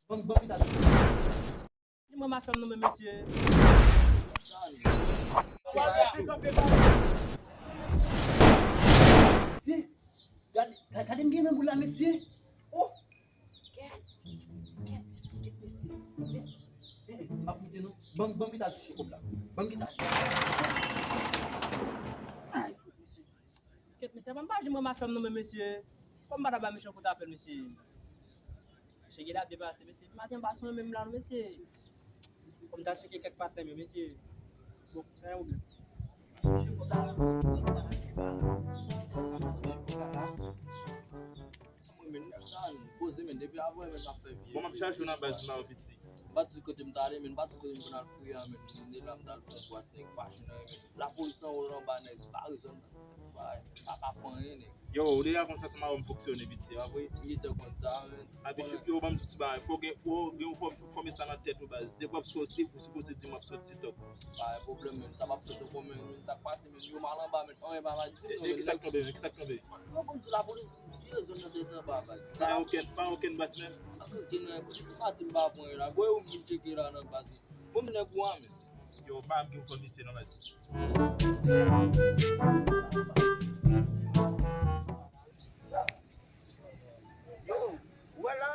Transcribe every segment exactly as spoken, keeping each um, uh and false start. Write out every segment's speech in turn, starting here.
Ban m, ban m pita. Di mwen mafya m nan men mesye. Mesye, gade, gade, gade m gen nan boul la, mesye. Oh! Kèt, kèt, mesye, kèt, mesye. Men, men, men, m ap moute non. Ban m, ban m kite al touche kòb la. Ban m kite al. Ay, mesye. Kèt, mesye, m pa janm wè mafya m nan men mesye. Kòm m pa ta ba mesye yon kout apèl, mesye. Mesye, gen la byen pase, mesye. Maten m pa sonje menm la, non, mesye. Kòm m ta tcheke kèk patnè m yo, mesye. Bon, pa gen pwoblèm. Touche kòb la, touche kòb la. Mwen menm, sa, poze, men, depi avan, men, m ap fè vye. Bon, m ap chache w nan baz m la, piti. M pa di kote m ta ale, men, m pa di kote m konn al fouye a, men. Mwen la m t al fè bwas nèg machin nan, men. Lapolis anwo anba, nèg pa rezon. Bay, pa ka fè anyen, nèg. Yo, ou deja konn fason mawon fonksyone, piti, pa vre? Militè konn sa, men. Abi, yo, ban m tout ti bagay. Fò gen, fò gen, fò, fò met sa nan tèt ou, baz. Depi w ap soti, ou sipoze di m w ap soti, tòk. Pa gen pwoblèm, men. Sa p ap fèt ankò, men, men, sa k pase, men. Yo mal anba, men. Anyen pa mal di m, non, men. Ki sa k tonbe, men? Ki sa k tonbe? Yo konn di lapolis vire zòn nan tèt anba, baz. Pa gen okenn, pa gen okenn bas, men. Pa gen okenn, men, pou li pa tou m pa pran la. Gwo yo m vin tcheke la nan baz. Bon, men nèg ou a, men. Yo, pa m gen kòb misye, non, baz. Yo, ou wè la,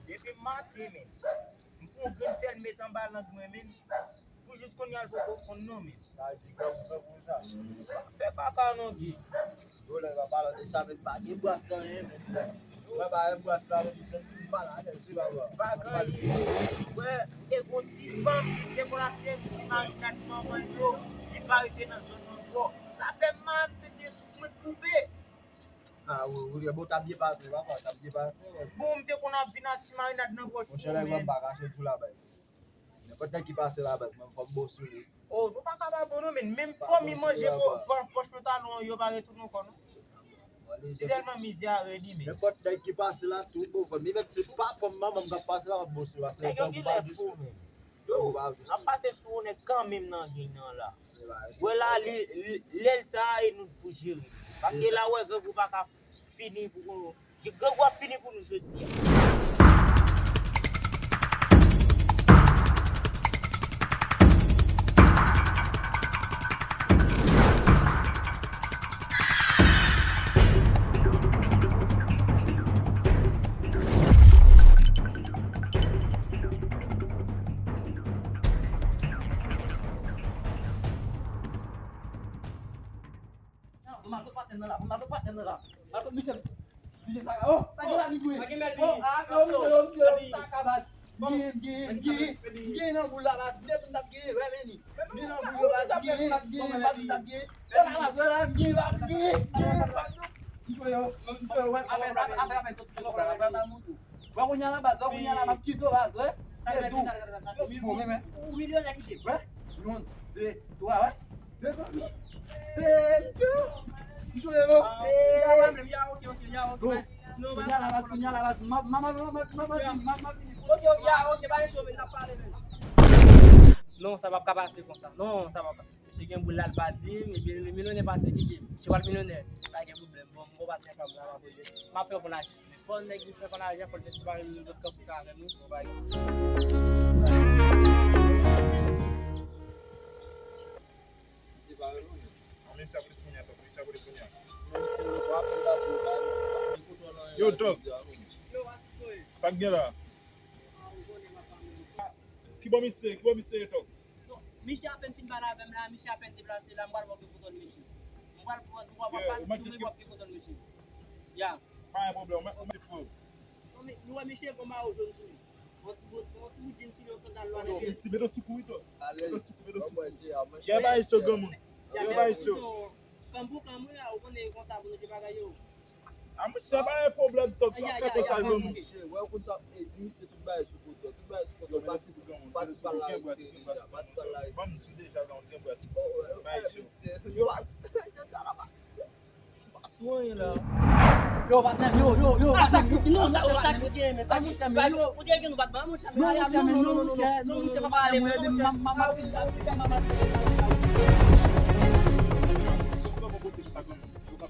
depi maten, men, m pran yon grenn sèl met anba lang mwen, men, pou jis kounye a l poko fonn non, men. Sa di granmoun tankou sa. Fè kaka non, Gi. Yo, nèg la palan de sa, men pa gen bras anyen, men. Mwen pa gen bras la, men, men ti m pa la, men, se pa vre. Pa gen anyen. Wè, te gon ti fanm, te konn ap fè ti marinad manman yo, li pa rete nan zòn nan ankò. Sa fè m mal, se te sou mwen koupe. Ah, wi, wi, bon, t ap byen pase, papa, t ap byen pase, wi. Bon, m te konn ap vin ak ti marinad nan pòch mwen, men. Monchè, nèg la pa kache tou la, baz. Nenpòt nèg ki pase la, baz, mwen, fò m bon sou li. Oh, nou pa ka pa bon, non, men menm fanmi manje pòch pantalon yo pa retounen ankò, non. Se tèlman mizè a redi, men. Nenpòt nèg ki pase la, tou bon, fanmi, menm si pa fanm manman m k ap pase la, m ap bon sou li, paske nèg yo gen lè fou. Yo, n ap pase sou yon nèg kanmenm nan geng nan la. Wè la, li, li, lè l sa a, e nou pou jere. Paske la, wè, grangou pa ka fini pou, grangou ap fini pou nou jodi a. Bon, m al kot patnè m nan la, bon, m al kot patnè m nan la. M al kot misye, misye sa, oh, sa gen la vin vre. Oh, ah, yo, yo, yo, yo, sa ka baz. Gen, gen, gen, gen nan boul la, baz. Gen tout n ap gen, wè, men ni. Gen nan boul yo, baz. Gen, gen, pa tout n ap gen. Wè la, baz, wè la, gen, baz, gen, gen, baz. Yo, yo, yo, wè, apèn, apèn, apèn, apèn soti nan boul la, apèn, apèn, apèn, Wè kounye a la baz, wè kounye a la, m ap kite w baz, wè. Tèt ou. Ou milyonè kite. Wè. Youn, de, twa, wè. De zanmi. De, de. M jwe yo. Ah, ya, ya, ok, ok, ya, ok. Kounye a la baz, kounye a la baz. M ap, m ap, m ap, m ap, m ap, m ap, m ap, m ap, m ap. Ok, ok, ya, ok, pa gen cho, men n ap pale, men. Non, sa p ap ka pase konsa. Non, sa p ap ka. Misye gen boul la, l pa di m, epi li milyonè pase kite m. Misye pral milyonè, pa gen pwoblèm. Bon, m gon patnè pa m la, m ap poze. M ap fè yon bon lajan. Fò nèg li fè bon lajan, fò l te separe nou, nou tout kanpe avè nou, bon, pa gen. Separe nou, men. An, men sa pou li kounye a, tonton, men sa pou li kounye a. Menm si nou pa pou la pou pa nou, pa gen kontwòl anyen. Yo, la, Doc. Jodi a, non. Yo, atis mwen. Sa k gen la? Ki bò misye, ki bò misye ye, Doc? Non, misye apèn fin pale avè m la, misye apèn deplase la, m pral wè w gen foto misye. M pral, m pral, m pral pase sou li, w ap gen foto misye. Ya. Pa gen pwoblèm, mwen, mwen, ti frè. Non, men, nou wè misye gon mayo jòn sou li. Yon ti bout, yon ti bout jin sou li, yon sandal nwa nan pye. Piti, mete w sou kou wi, Doc. Mete w sou kou, mete w sou kou. Gen bagay sou granmoun. Gen bagay sou. Kanm pou kanm wi, ou konnen konsa pou nou di bagay yo. A, monchè, pa gen pwoblèm, Doc, sa fè konsa, granmoun. Monchè, wè, ou konn sa, e, di misye tout bagay sou kontwòl, tout bagay sou kontwòl, pati, pati pa l la retire deja, pati pa l la retire. Ban m di w deja, granmoun, gen bras. Oh, wè, wè, misye, yo, yo di a la pa, misye, pa sou anyen la. Yo, patnè, yo, yo, yo, patnè, yo. Non, sa, sa ki gen, men sa ki, ou te gen nou patnè, monchè, non, monchè, non, non, non, monchè, non, monchè, pa pale, monchè.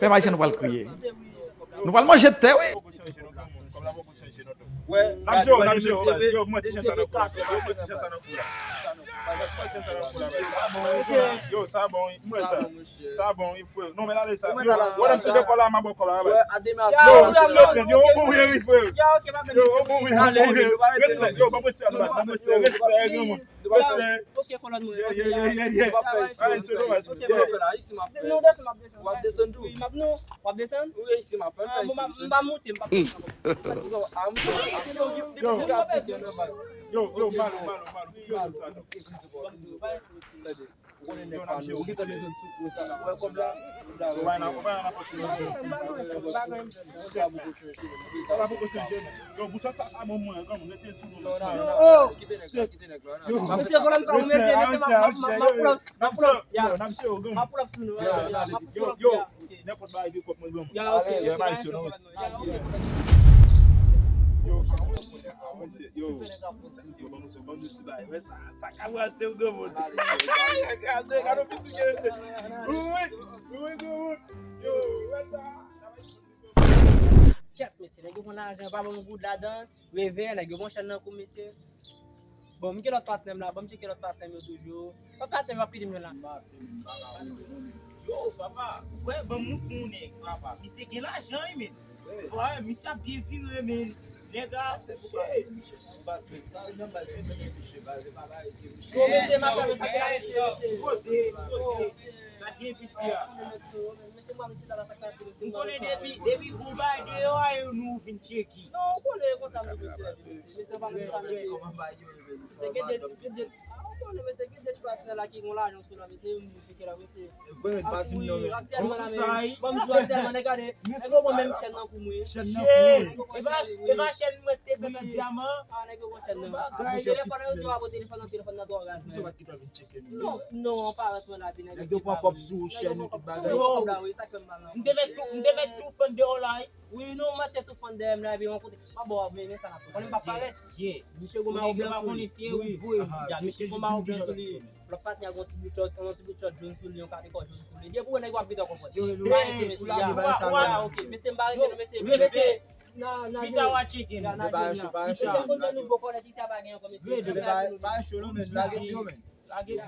Pèp ayisyen, nou pral kriye. Nou pral manje tè, wi. N ap jere, n ap jere. Yo, mwen ti jan sa nan kou la. Yo, mwen ti jan sa nan kou la. Yo, sa bon, wi. Mwen sa. Sa bon, wi, frè. Non, men ale sa. Yo, wè m sou de kò la, m a bò kò la, baz. Yo, yo, bon, wi, frè. Yo, bon, wi, bon, wi. Respè, yo, ban m respè, baz. Ban m respè, respè, granmoun. Respè. Ok, kolòn mwen. Yeah, yeah, yeah, yeah, yeah. Alright, so, no, baz. Ok, m ap fè la. Isi m ap fè. Nou desann, m ap desann. W ap desann tou? Wi, m ap, nou, w ap desann? Wi, isi m ap fè. Ah, bon, m ap, m pa moute, m p ap desann. Ah, m ap moute. Yo, yo, yo, Malo, Malo, Malo, ki yo sa, non? Ou konnen nèg pa nou, ou gentan bezwen sou kou sa. Ou wè kòb la? Ou wè nan pòch mwen. Sa pa poko chanje, men. Yo, bout sa, sa bon mwen, granmoun, rete sou nou. Non, non, non, non. Kite nèg la, kite nèg la. Mesye, kolòn pa ou, mesye, mesye, m ap, m ap, m ap, m ap pull up, m ap pull up, yeah. M ap pull up sou nou, yeah, yeah, m ap pull up, yeah, ok. Nenpòt bagay ki kòb mwen, granmoun. Yeah, ok. Yo, yo, yo, ban nou se, ban nou ti bagay. Wè sa, sa ka brase w, granmoun. Sa ka brase, gade yon piti gen. Wi, wi, granmoun. Yo, wè sa. Kèt, mesye, nèg yo pran lajan, pa ban m goud ladan. Revè, nèg yo pran chèn nan kou, mesye. Bon, m gen lòt patnè m la, ban m tcheke lòt patnè m yo toujou. Lòt patnè m yo ap kite m jwenn la. Yo, papa, wè, ban m nou pou nèg, papa. Misye gen lajan, wi, men. Wè, misye ap byen vire, men. Nèg la, misye sou baz, men. Sa, nan baz, men, men, misye, baz, e pa bagay, misye. Yo, mesye, m ap fè, mesye, la, mesye, mesye. Poze, poze. Sa gen piti a. Mesye, mwen, mesye, la, la, sa k pase, mesye, m konnen depi, depi gon bagay deyò a, yo nou vin tcheke. Non, ou konnen e konsa m toujou di lavi, mesye. Mesye, pa konn sa, mesye. Kòman bagay yo ye, men? Mesye, gen de, gen de, ah, ou konnen, mesye, gen de patnè la ki gon lajan sou la, mesye, m tcheke la, mesye. E vre, men pa di m non, men. Aktyèlman la, men, ban m di w aktyèlman, nèg gade, nèg yo pran menm chèn nan kou mwen. Chèn nan kou mwen. E pa, e pa chèn mwen te fè nan dyaman. Ah, nèg yo pran chèn nan. Telefòn nan, yo di w ap pran telefòn nan, telefòn nan twò raz, men. Misye pa t gentan vin tcheke nou. Non, non, an parans mwen la, vin nèg yo pran kòb sou chèn nou, tout bagay. Yo, kòb la, wi, sa k fè m mal la. M te mèt tou, m te mèt tou fann deyò la, wi. Wi, non, mwen te tou fann dèyè m la, epi yon kote. Pa bò, men, men sa la. Konnen m pa parèt. Yeah. Misye gon mawo blan sou li. Wi. Ya, misye gon mawo blan sou li. Lòt patnè a gon ti bout chòt, yon ti bout chòt jòn sou li, yon kale kò jòn sou li. Depi w wè nèg yo ap gentan konprann. Yo, yo, mesye, yo, mesye, ya, wa, wa, ok. Mesye, m pa rete non, mesye, mesye. Pita wa tcheke m. Ya, n a jwenn la. Pita. Mesye, m konn nou bon kòlèt isi a pa gen ankò, mesye. Yo, yo, pa cho non, men lage yo, men. Lage yo.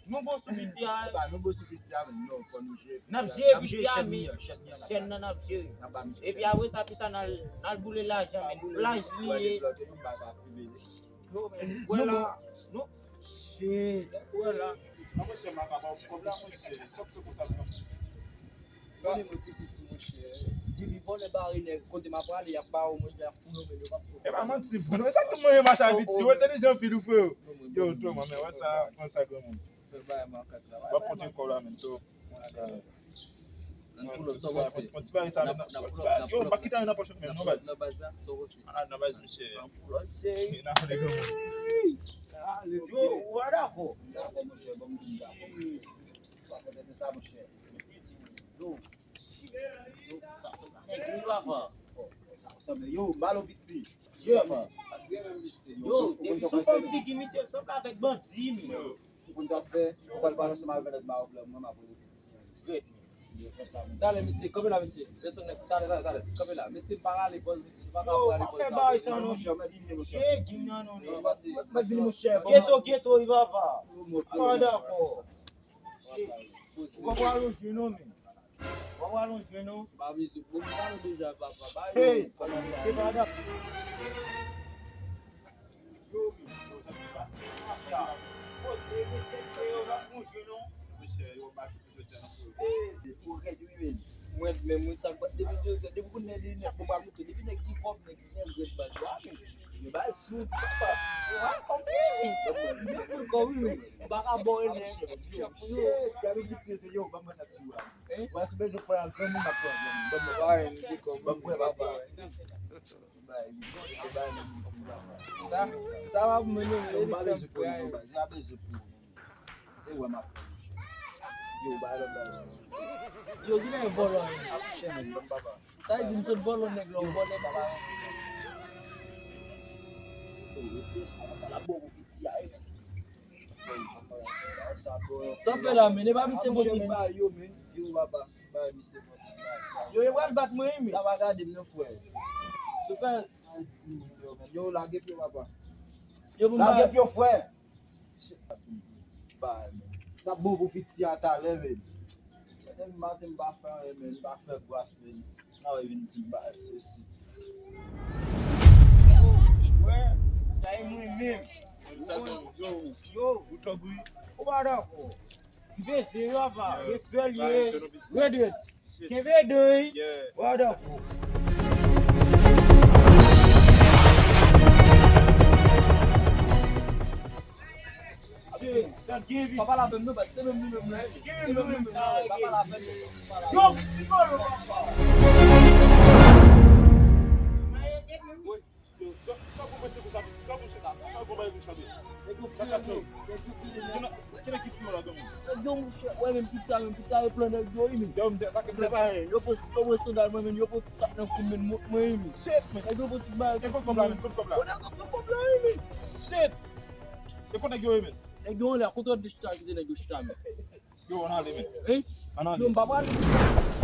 Nou bon sou piti a. Epa, nou bon sou piti a, men non, fò nou jere. N ap jere piti a, men chèn nan n ap jere. Epi apre sa, pita n al, n al boule lajan, men plaj li ye. Yo, men, wè la, nou, shit, wè la. Non, monchè, m a ka ba w kòb la, monchè, sòt sou konsa, non. Konnen mwen pi piti, monchè. Depi vòlè bare nèg, kote m ap prale, y ap ba w, monchè, y ap fouye w, men yo p ap fouye w. E pa manti, bro. E sa k mwen mache a piti, ou entèlijan anpil, ou, frè. Yo, Thomas, men wè sa, pran sa, granmoun. W ap pote kòb la, men, Thomas. Ann pull up, sa w panse? Pran ti bagay sa, men, yo, pa kite anyen nan pòch ou menm, non, baz. Nan baz la, sa w panse? Ann al nan baz, monchè. Ann pull up, cheri. N a fè de granmoun. Yo, w a dakò? M dakò, monchè, ban m di m dakò. Yo, yo, sa, sa, nèg yo, papa. Yo, Malo piti. Yo, depi sou fòm figi misye, l sanble avèk bandi, men. Ou konn sa w ap fè? Ou pral pale ansanm avèk nèg Malo blan, mwen, m ap rele piti an. Yo, fè sa, men. Talè, mesye, kanpe la, mesye. Desann nèg, talè, talè, talè. Kanpe la. Mesye, m pa rale bòz, mesye. M pa ka rale bòz. Yo, pa fè bagay sa, non. Monchè, mèt vini, monchè. Mèt vini, monchè. Geto, geto, wi, papa. Ou pa dakò. Ou pa pral jwenn non, men. W ap alonje non. Pa bezwen, bon, m pale deja, papa. Ba yo, hey, kòman sa? Se pa dap. Yo, men, yo, sa se pa. Poze, respekte yo, w ap alonje non. Mesye, yo, ba se pou jodi a nan pou yo. Hey, ou rèd, wi, men. Mwen menm, mwen sa, depi de, depi pou nèg li nèg, bon, pa montre, depi nèg ki kòb, nèg ki nèg, red bal, wa, men, yo ba l sou, papa, wa, kòb, wi, wi, men pou l kòb, wi, men, ou pa ka bò, wi, men, yo, gade piti, se yo, ban mwen sa k sou, wa, hein? Wa, si bezwen pran granmoun, ap pran granmoun, ban mwen, wa, men, kòb, ban mwen, papa. Sa, sa w ap mennen, men li fè m frè. Se wè m ap fè, monchè. Yo, bay lòt bagay. Yo, ki nèg vòlò, men? Ap chè, men, ban m papa. Sa vle di m sot vòlò nèg la, ou vòlò papa. Yo, retire sa, papa, la bon pou piti a, men. Sa fè la, men, e pa piti bò ki ba yo, men. Yo, papa, bay misye mwen. Yo, yo pral bat mwen, wi, men. Sa va gade m, non, frè. Sou fè. Yo, lage pye, papa. Yo, pou lage pye, frè. Bay, men. Sa bon pou piti a talè, men. Depi maten m pa fè anyen, men, m pa fè bras, men. Sa wè vin di bay, sesi. Wè, sa e mwen menm. Yo, yo, yo. Ou twò bri. Ou pa dakò. M peze, yo, apa. Respè l ye. Red, red. Kenbe dan, wi. What up? Papa la menm non, se menm li menm la. Se menm li menm la. Papa la menm. Yo, psikolo, papa. Yo, sa, sa pou mwen se konsa, sa pou se la, sa pou mwen konsa. Nèg yo fire, nèg yo fire, nèg. Ki nèg ki fire la, granmoun? Nèg yo, monchè, wè, menm piti a, menm piti a, yo pran nèg yo, wi, men. Yo, men, sa ke fè pa, yo pran, yo pran sandal mwen, men, yo pran tout sa k nan kou m, men, mont mwen, wi, men. Shit, men. Nèg yo pran tout bagay. E kòb, kòb la, men, kòb, kòb la. Yo, nèg yo pran kòb la, wi, men. Shit. E kote nèg yo ye, men? Nèg yo anlè, kote yo te chita, kite nèg yo chita, men. Yo, ann ale, men. Hein? Ann ale. Yo, m pa prale.